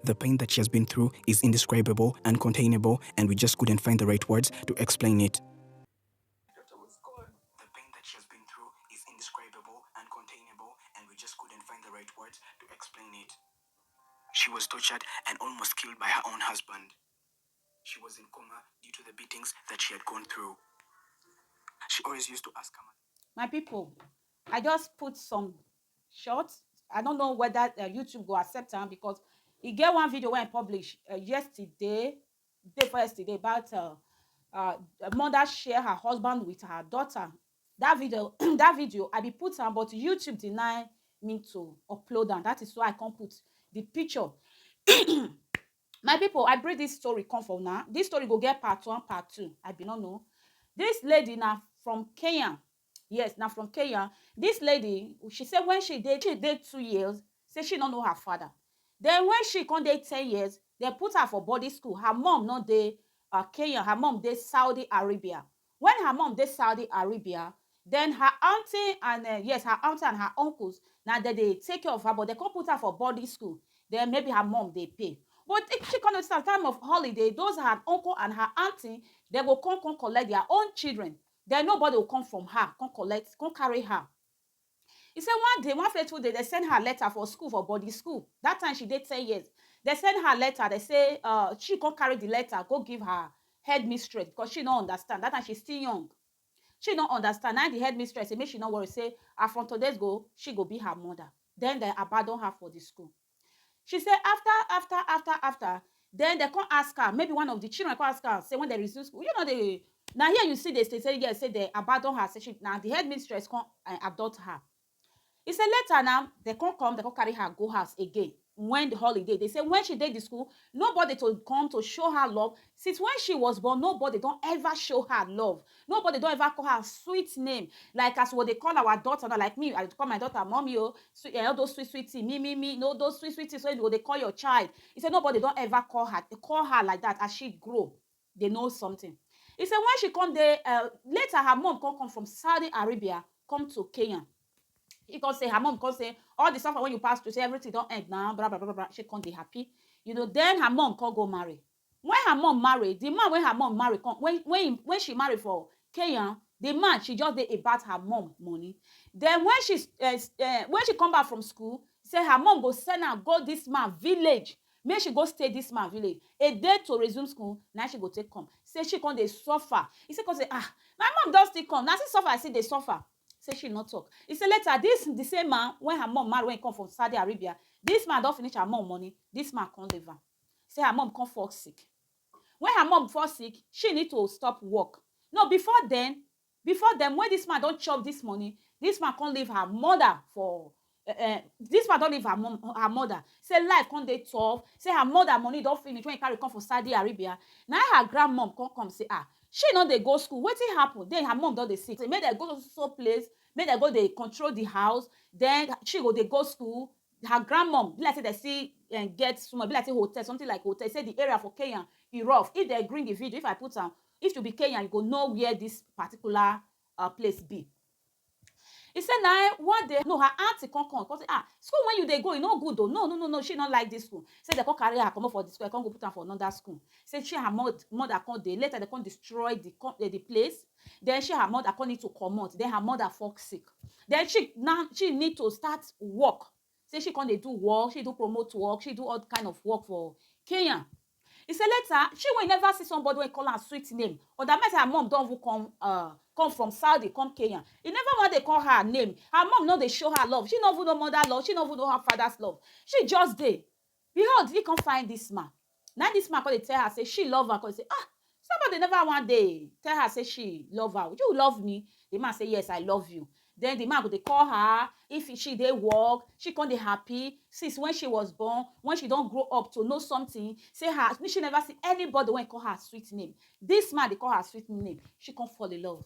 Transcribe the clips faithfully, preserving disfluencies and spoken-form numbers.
The pain that she has been through is indescribable, uncontainable, and we just couldn't find the right words to explain it. The pain that she has been through is indescribable, uncontainable, and we just couldn't find the right words to explain it. She was tortured and almost killed by her own husband. She was in coma due to the beatings that she had gone through. She always used to ask her mother. My people, I just put some short. I don't know whether uh, YouTube go accept am, because e get one video wey I publish uh, yesterday, day for yesterday, about uh, uh, a mother share her husband with her daughter. That video, that video, I be put am, but YouTube deny me to upload am. That is why I can't put the picture. My people, I bring this story come for now. This story go get part one, part two. I be not know. This lady now from Kenya. Yes, now from Kenya. This lady, she said when she did, she did two years, say she don't know her father. Then when she come dey ten years, they put her for boarding school. Her mom not dey uh, Kenya. Her mom dey Saudi Arabia. When her mom dey Saudi Arabia, then her auntie and uh, yes, her auntie and her uncles, now that they take care of her, but they can't put her for boarding school. Then maybe her mom they pay. But if she can't understand time of holiday, those her uncle and her auntie, they go come come collect their own children. Then nobody will come from her, come collect, come carry her. He said one day, one fateful day, they send her letter for school, for boarding school. That time she did ten years. They send her letter. They say uh, she can't carry the letter, go give her headmistress, because she don't understand. That time she's still young. She don't understand. Now the headmistress say make she not worry. Say ah, from today's go, she go be her mother. Then they abandon her for the school. She said after, after, after, after, then they can't ask her. Maybe one of the children can't ask her. Say when they resume school, you know they now here you see they say, say yes, say they abandon her. Say she now the headmistress can't uh, adopt her. He said later now they can't come, they can't carry her go house again. When the holiday, they say when she did the school, nobody to come to show her love. Since when she was born, nobody don't ever show her love. Nobody don't ever call her sweet name. Like as what they call our daughter now, like me, I call my daughter mommy, oh, sweet, eh, all those sweet sweet thing, me, me, me, no, those sweet sweet things. So what they call your child. He said nobody don't ever call her, call her like that as she grow. They know something. He said when she come there, uh, later her mom come come from Saudi Arabia, come to Kenya. He come say her mom come say all the suffer when you pass through, say everything don't end now, blah blah blah blah blah. She come dey happy, you know. Then her mom come go marry. When her mom marry, the man when her mom marry come when when he- when she marry for Kenya, the man she just dey about her mom money. Then when she uh, uh, when she come back from school, say her mom go send her go this man village. Make she go stay this man village. A day to resume school, now she go take come. Say she come dey suffer. He say come say ah, my mom don still come. Now she suffer, I see dey suffer. Say she not talk. He say later this the same man when her mom marry when he come from Saudi Arabia. This man don't finish her mom money. This man can't leave her. Say her mom can't fall sick. When her mom fall sick, she need to stop work. No, before then, before then, when this man don't chop this money, this man can't leave her mother for uh, uh, this man don't leave her mom her mother. Say life can't dey tough. Say her mother money don't finish when he carry come for Saudi Arabia. Now her grandmom can't come say ah, she no dey go school. Wetin happen? Then her mom don dey sick. Say make dem go so place, make dem go dey control the house. Then she go dey go school. Her grandmom be like say dem still um, get small, be like say hotel, something like hotel. Say the area for Kenya e rough. If dem bring the video, if I put am, if you be Kenyan, you go know where this particular uh, place be. He said, now one day, no, her auntie come come, come say, ah, school when you dey go, e no good though. No, no, no, no, she not like this school. Say they come carry her come up for the school, come go put her for another school. Say she her mod, mother come dey later they come destroy the co- eh, the place. Then she her mother come need to comot. Then her mother fuck sick. Then she now she need to start work. Say she come dey do work, she do promote work, she do all kind of work for Kenya. He say later she will never see somebody wey call her sweet name. Or that means her mom don even come uh, come from Saudi come Kenya. He never want dey call her name. Her mom no dey show her love. She no even know mother love. She no even know her father's love. She just dey. Behold, he come find this man. Now this man come dey tell her say she love her. Come say ah, somebody never one day tell her say she love her. You love me? The man say yes, I love you. Then the man go dey call her if she dey work, she come dey happy since when she was born, when she don grow up to know something. Say her, she never see anybody wey call her sweet name. This man dey call her sweet name. She come fall in love.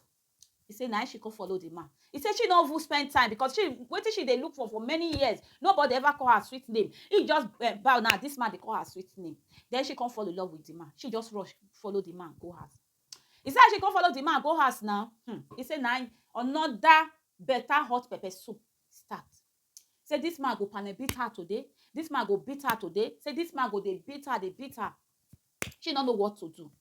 He say na she come follow the man. He say she no even spend time because she wetin she dey look for for many years. Nobody ever call her sweet name. He just eh, bow now. This man dey call her sweet name. Then she come fall in love with the man. She just rush follow the man go house. He say as she come follow the man go house now. Hmm. He say na another better hot pepper soup start. Say this man go panel beat her today. this man go beat her today, say this man go dey beat her, dey beat her. She no know what to do.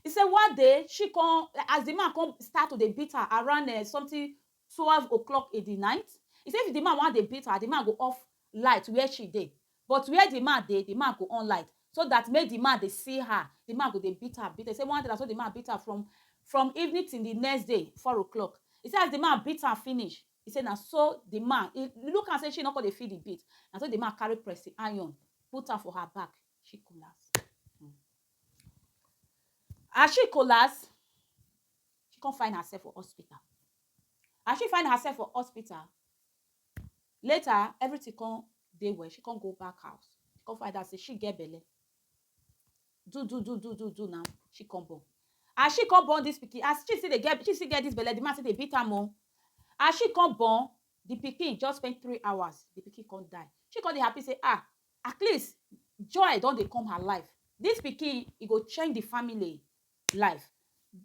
He say one day, she come, as the man come start to dey beat her around, eh, something twelve o'clock in the night. He say if the man wan dey beat her, the man go off light where she dey. But where the man dey, the man go on light, so that make the man dey see her. The man go dey beat her, beat her. He say one day, na so the man beat her from, from evening till the next day, four o'clock. He say as the man beat her finish, he say na so the man, he look and say she no come dey feel the beat. Na so the man carry pressing iron, put her for her back. She collapse. Hmm. As she collapse, she come find herself for hospital. As she find herself for hospital, later, everything come dey well. She come go back house. She come find out say she get belle. Do, do, do, do, do, do now. She come born. As she come born this pikin, as she still dey get, she still get this belle, the man still dey beat am o. As she come born, the pikin just spend three hours, the pikin come die. She come dey happy say, ah, at least joy don dey come her life. This pikin, e go change the family life.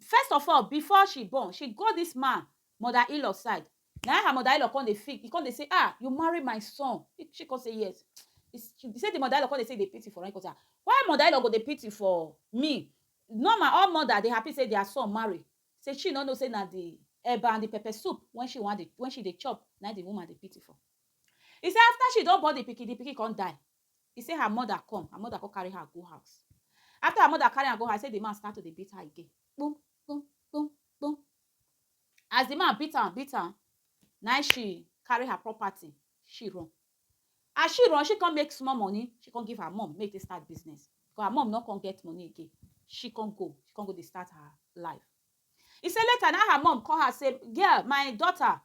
First of all, before she born, she go this man mother in-law side. Na her mother in-law come dey feel, he come dey say, ah, you marry my son. She, she come say yes. He s-, she say the mother in-law come dey say dey pity for her. He come say, ah, why mother in-law go dey pity for me? Normal, all mother dey happy say their son marry. Say she no know say na the eba and the pepper soup when she wan dey, when she dey chop, na the woman dey pity for. He say after she don born the pikin, the pikin come die. He say her mother come, her mother come carry her go house. After her mother carry her go house, say the man start to dey beat her again. Boom, boom, boom, boom. As the man beat am, beat am, na she carry her property, she run. As she run, she come make small money, she come give her mom, make they start business. Because her mom no come get money again. She come go, she come go dey start her life. He say later, now her mom call her, say, girl, my daughter,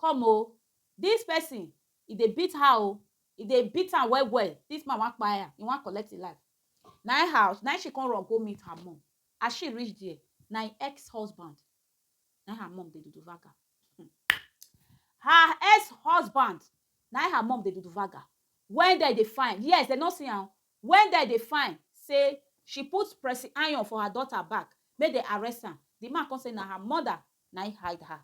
come o. This person, e dey beat her o. E dey beat am well well. This man wan kpai her, he wan collect him life. Na him house, na him she come run go meet her mom. As she reach there, na him ex-husband, na her mom dey duduvaga. Hmm. Her ex-husband, na him her mom dey duduvaga. When they dey find, yes, they no see am. When they dey find, say she put pressing iron for her daughter back, make they arrest am. The man come say na her mother, na him hide her.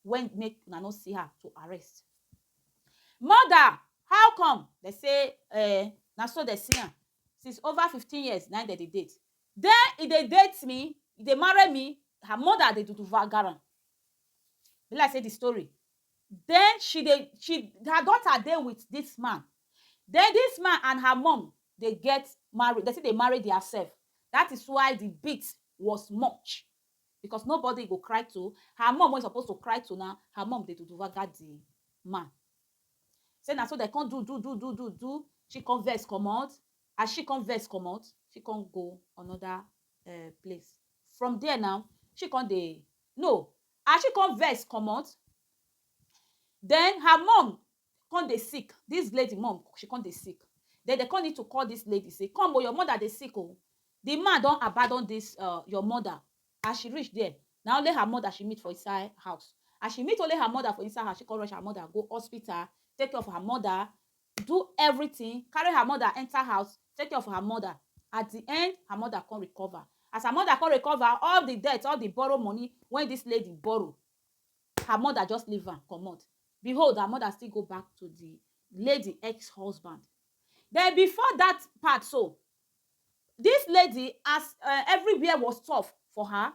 When make una no see her to arrest. Mother, how come? They say, eh, na so they see am. Since over fifteen years, na they dey date. Then e dey date me, e dey marry me, her mother dey duduvaga am. Be like say the story. Then she dey, she, her daughter dey with this man. Then this man and her mom dey get married. They say they marry theirself. That is why the beat was much. Because nobody go cry to her mom wey suppose to cry to now. Her mom dey duduvaga the man. Say na so they come do, do, do, do, do, do. She come vex comot. As she come vex comot, she come go another, eh, place. From there now, she come dey, no, as she come vex comot, then her mom come dey sick. This lady mom, she come dey sick. Then they come need to call this lady, say, come o, your mother dey sick o. The man don abandon this, uh, your mother. As she reach there, na only her mother she meet for inside house. As she meet only her mother for inside house, she come rush her mother go hospital, take care of her mother, do everything, carry her mother enter house, take care of her mother. At the end, her mother come recover. As her mother come recover, all the debt, all the borrow money wey this lady borrow, her mother just leave am comot. Behold, her mother still go back to the lady ex-husband. Then before that part so, this lady, as, uh, everywhere was tough for her,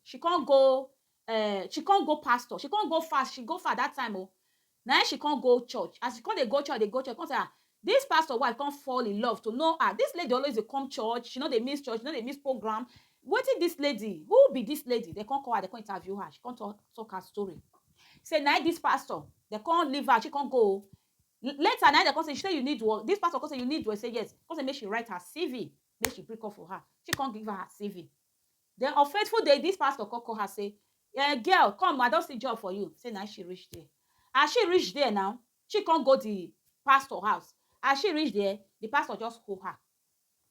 she come go, uh, she come go pastor, she come go fast, she go far that time o. Na she come go church. As she come dey go church, dey go church, come say, ah, this pastor wife come fall in love to know, ah, this lady always dey come church, she no dey miss church, she no dey miss program. Wetin this lady? Who be this lady? They come call her, they come interview her. She come talk, talk her story. Say na this pastor, they come leave her, she come go. L-, later na they come say, she say you need work. This pastor come say you need work. Say yes. Come say make she write her C V, make she bring up for her. She come give her her C V. Then on faithful day, this pastor come call her say, eh, girl, come, I don see job for you. Say na she reach there. As she reach there now, she come go the pastor house. As she reach there, the pastor just hold her.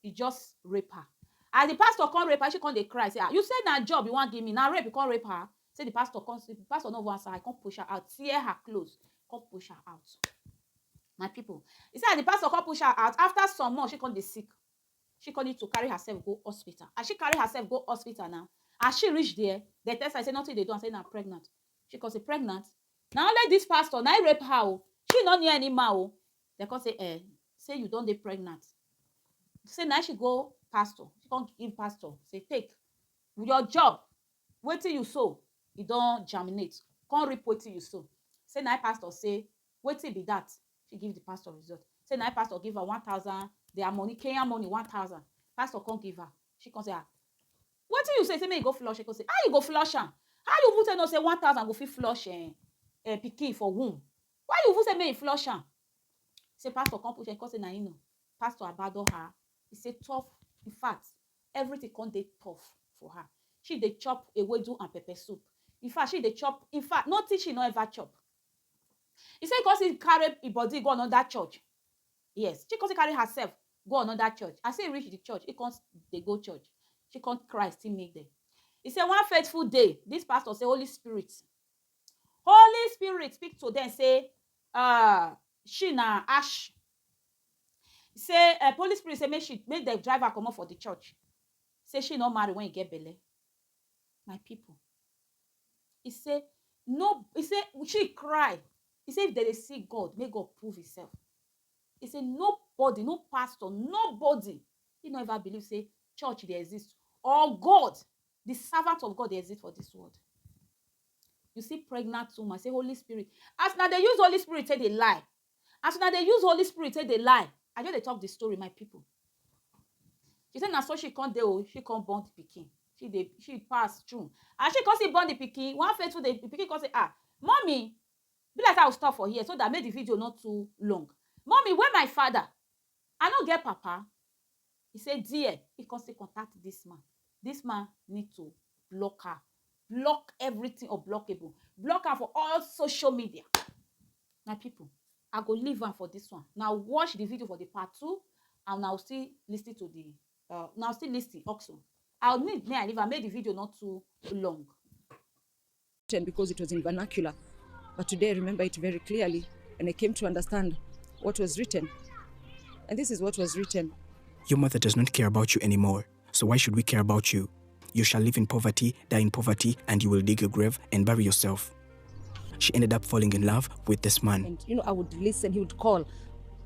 He just rape her. As the pastor come rape her, she come dey cry. Say, ah, you say na job you wan give me, na rape you come rape her. Say the pastor come, the pastor no even answer her, come push her out, tear her clothes, come push her out. My people, he said the pastor come push her out. After some months, she come dey sick. She come need to carry herself go hospital. As she carry herself go hospital now, as she reach there, they test her, say nothing dey do am, say na pregnant. She come say, pregnant? Na only this pastor, na him rape her o. She no near any man o. They come say, eh, say you don dey pregnant. Say na she go pastor, she come give pastor, say, "Take your job, wetin you sow, e don germinate, come reap wetin you sow." Say na pastor say, "Wetin be that?" She give the pastor result. Say na pastor give her one thousand, their money, Kenyan money, one thousand. Pastor come give her. She come say, "Ah, wetin you say?" Say make you go flush. She come say, "How you go flush am? How you even take know say one thousand go fit flush eh, eh, pikin for womb? Why you even say make you flush am?" Say pastor come push her, come say na him know. Pastor abandon her. He say tough. In fact, everything come dey tough for her. She dey chop ewedu and pepper soup. In fact, she dey chop. In fact, nothing she no ever chop. He say because he carry him body go another church. Yes, she come carry herself go another church. As he reach the church, he come dey go church. She come cry, still make them. He say one faithful day, this pastor say, "Holy Spirit, Holy Spirit speak to them, say, uh, she na ash." Say, uh, Holy Spirit say make she make the driver comot for the church. Say she no marry when he get belle. My people, he say no. He say she cry. He say if they dey see God, make God prove himself. He say nobody, no pastor, nobody, he no ever believe say church dey exist or God, the servant of God dey exist for this world. You see pregnant woman say Holy Spirit. As now they use Holy Spirit take dey lie. As now they use Holy Spirit take dey lie. I just dey talk the story, my people. She say na so she come dey o, she come born the pikin. She dey she pass through. As she come see born the pikin, one faithful day the pikin come say, "Ah, mommy, be like I will stop for here so that make the video not too long. Mommy, where my father? I no get papa." He say, "Dear," he come say contact this man. This man need to block her. Block everything unblockable. Block her for all social media. My people, I go leave am for this one. Now watch the video for the part two, and now still listen to the uh, now still listen also. I'll need me I leave and make the video not too long. Written because it was in vernacular. But today I remember it very clearly, and I came to understand what was written. And this is what was written. Your mother does not care about you anymore, so why should we care about you? You shall live in poverty, die in poverty, and you will dig your grave and bury yourself. She ended up falling in love with this man. And you know, I would listen, he would call,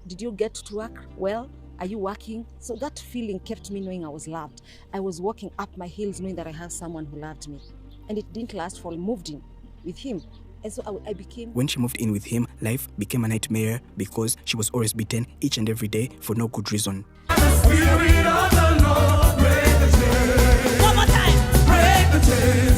"Did you get to work well? Are you working?" So that feeling kept me knowing I was loved. I was walking up my heels knowing that I had someone who loved me. And it didn't last for, I moved in with him. And so I, I became. When she moved in with him, life became a nightmare because she was always beaten each and every day for no good reason. The Spirit of the Lord break the chains. One more time. Break the chains.